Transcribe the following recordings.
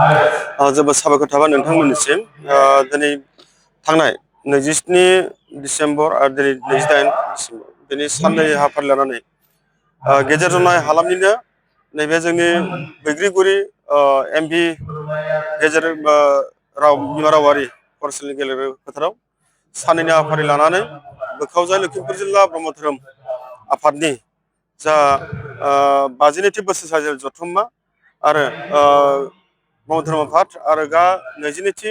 जोबोद साबायखर थाबाय नोंथांमोननिसिम दिनै थांनाय 27 डिसेम्बर आरो दिनै 28 डिसेम्बर दिनै साननै हाबाफारि लानानै गेजेर जनाय हालामनिनो नैबे जोंनि बैग्रिगुरि एमभि गेजेर बिमा रावारि फरायसालिनि गेलेमु फोथाराव साननैनि हाबाफारि लानानै बोखावजाय लखिमपुर जिल्ला ब्रह्म धोरोम आफादनि जा 52थि बोसोरसालि जथुम्मा आरो ब्रह्म धोरोम आफाद आरो 22थि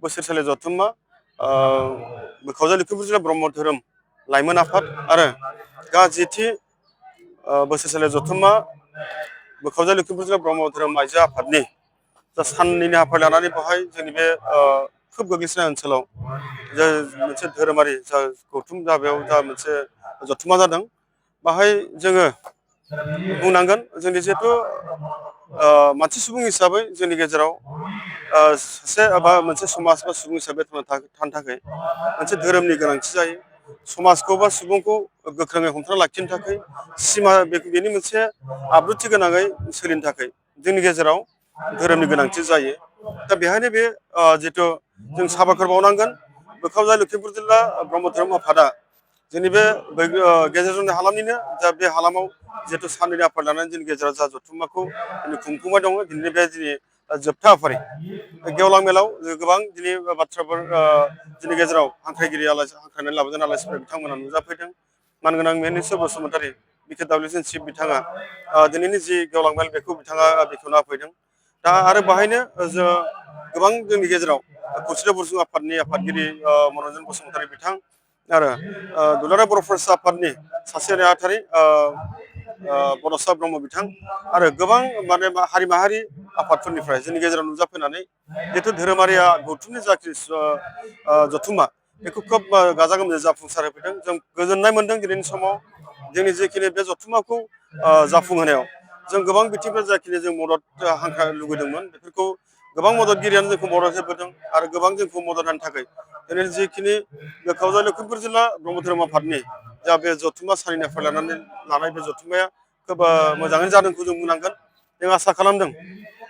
बोसोरसालि जथुम्मा बोखावजाय लखिमपुर जिल्ला ब्रह्म धोरोम लाइमोन आफाद आरो 10थि बोसोरसालि जथुम्मा बोखावजाय लखिमपुर जिल्ला ब्रह्म धोरोम आइजो आफादनि जा साननैनि हाबाफारि लानानै बेवहाय जोंनि बे खोब गोग्लैसोनाय ओनसोलाव जे मोनसे धोरोमारि जा गौथुम जा बेयाव जा मोनसे जथुम्मा जादों बाहाय जोङो बुंनांगोन जोंनि जिहेथु मानसि सुबुं हिसाबै जोंनि गेजेराव सासे बा मोनसे समाज बा सुबुं हिसाबै थानो थाखाय मोनसे धोरोमनि गोनांथि जायो समाजखौ बा सुबुंखौ गोख्रोङै हमथाना लाखिनो थाखाय सिमा बेनि मोनसे आब्रुथि गोनाङै सोलिनो थाखाय जोंनि गेजेराव धोरोमनि गोनांथि जायो दा बेहायनो बे जिथु जों साबायखर बावनांगोन बोखावजाय लखिमपुर जिल्ला ब्रह्म धोरोम आफादा जोंनि बे गेजेर जनाय हालामनिनो जा बे हालामाव जिहेतु साननैनि आफाद लानानै जोंनि गेजेराव जा जथुम्माखौ खुंफुंबाय दङ दिनै बे दिनै जोबथा हाबाफारि गेवलां मेलाव गोबां दिनै बाथ्राफोर जोंनि गेजेराव हांख्रायनानै लाबोदों आलासिफोर बिथांमोना नुजाफैदों मानगोनां मेनिसर बसुमतारी बिखे WCN चिफ बिथाङा दिनैनि जि गेवलां मेल बेखौ बिथाङा बेखेवना होफैदों दा आरो बाहायनो गोबां जोंनि गेजेराव खौसेथि बर' आफादनि आफादगिरि मनरन्जन बसुमतारी बिथां आरो दुलाराय बर' फरायसा आफादनि सासे नेहाथारि बड'सा ब्रह्म बिथां आरो गोबां माने हारि माहारि आफादफोरनिफ्राय जोंनि गेजेराव नुजाफैनानै जिहेथु धोरोमारिया गौथुमनि जाखिनि जथुम्मा बेखौ खोब गाजा गोमजायै जाफुंसार होफैदों जों गोजोननाय मोनदों दिनैनि समाव जोंनि जिखिनि बे जथुम्माखौ जाफुंहोनायाव जों गोबां बिथिंफोर जाखिनि जों मदद हांख्राय लुगैदोंमोन बेफोरखौ गोबां मददगिरियानो जोंखौ मदद होबोदों आरो गोबां जोंखौ मदद होनो थाखाय दिनै जिखिनि बोखावजाय लखिमपुर जिल्ला ब्रह्म धोरोम आफादनि जा बे जथुम्मा साननैनि आफाद लानानै लानाय बे जथुम्माया खोब मोजाङैनो जादोंखौ जों बुंनांगोन जों आसा खालामदों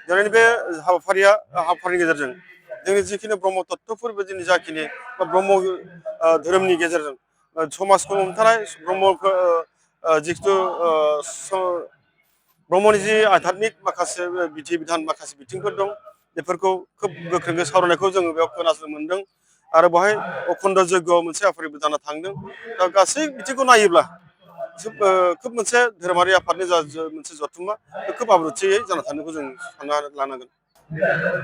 दिनैनि बे हाबाफारिनि गेजेरजों जोंनि जिखिनि ब्रह्म तत्वफोरबो जोंनि जाखिनि बा ब्रह्म धोरोमनि गेजेरजों समाजखौ हमथानाय ब्रह्मखौ जिथु ब्रह्मनि जि आध्यात्मिक माखासे बिधि बिधान माखासे बिथिंफोर दं बेफोरखौ खोब गोख्रोङै सावरायनायखौ जोङो बेयाव खोनासंनो मोनदों आरो बेवहाय अखन्द जयग'आव मोनसे आफारिबो जाना थांदों दा गासै बिथिंखौ नायोब्ला खोब मोनसे धोरोमारि आफादनि जा मोनसे जथुम्मा बे खोब आब्रुथियै जाना थानायखौ जों सानना लानांगोन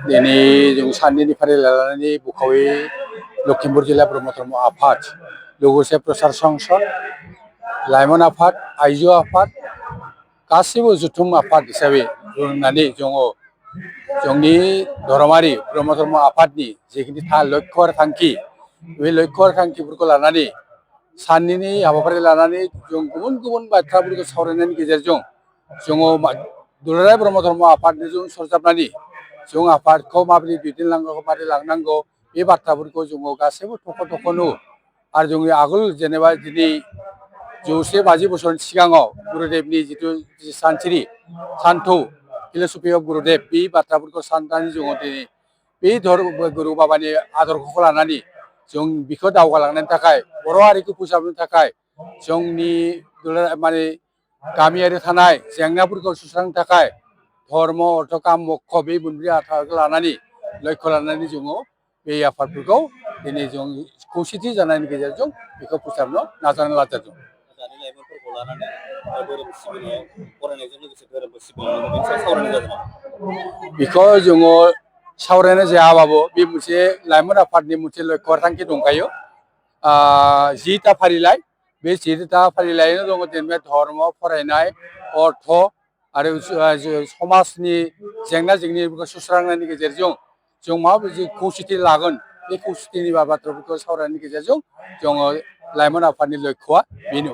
दिनै जों साननैनि फारि लानानै बुखावै लखिमपुर जिल्ला ब्रह्म धर्म आफाद लोगोसे प्रसार संसद लाइमोन आफाद आइजो आफाद गासैबो जथुम आफाद हिसाबै होननानै जोंनि धोरोमारि ब्रह्म धर्म आफादनि जिखिनि लक्ष्य आरो थांखि बे लक्ष्य आरो थांखिफोरखौ लानानै साननैनि हाबाफारि लानानै जों गुबुन गुबुन बाथ्राफोरखौ सावरायनायनि गेजेरजों जोङो दुलाराय ब्रह्म धर्म आफादजों सरजाबनानै जों आफादखौ माबोरै दैदेनलांनांगौ माबोरै लांनांगौ बे बाथ्राफोरखौ जोङो गासैबो थख' आरो जोंनि आगोल जेनेबा दिनै 150 बोसोरनि सिगाङाव गुरुदेबनि जिथु सानस्रि सान्थौ फिलसफि अफ गुरुदेब बे बाथ्राफोरखौ साननानै जोङो दिनै बे गुरु बाबानि आदर्शखौ लानानै जों बिखौ दावगालांनायनि थाखाय बर' हारिखौ फोसाबनो थाखाय जोंनि माने गामियारि थानाय जेंनाफोरखौ सुस्रांनो थाखाय धर्म अर्थ काम मोक्ष बे मोनब्रै आफादखौ लानानै लक्ष्य लानानै जोङो बे आफादफोरखौ दिनै जों खौसेथि जानायनि गेजेरजों बेखौ फोसाबनो नाजानानै लाजादों लाइमोनफोरखौ लानानै धोरोम सिबिनायाव फरायनायजों लोगोसे धोरोमबो सिबिलांनांगौ बेनि सायाव सावरायनाय जादों नामा? बेखौ जोङो सावरायनाय जायाबाबो बे मोनसे लाइमोन आफादनि मोनसे लक्ष्य थांखि दंखायो 10टा फारिलाइ बे 10टा फारिलाइयानो दङ जेनेबा धर्म फरायनाय अर्थ आरो समाजनि जेंना जेंनिफोरखौ सुस्रांनायनि गेजेरजों जों माबायदि खौसेथि लागोन बे खौसेथिनि बाथ्राफोरखौ सावरायनायनि गेजेरजों जोङो लाइमोन आफादनि लक्ष्यआ बेनो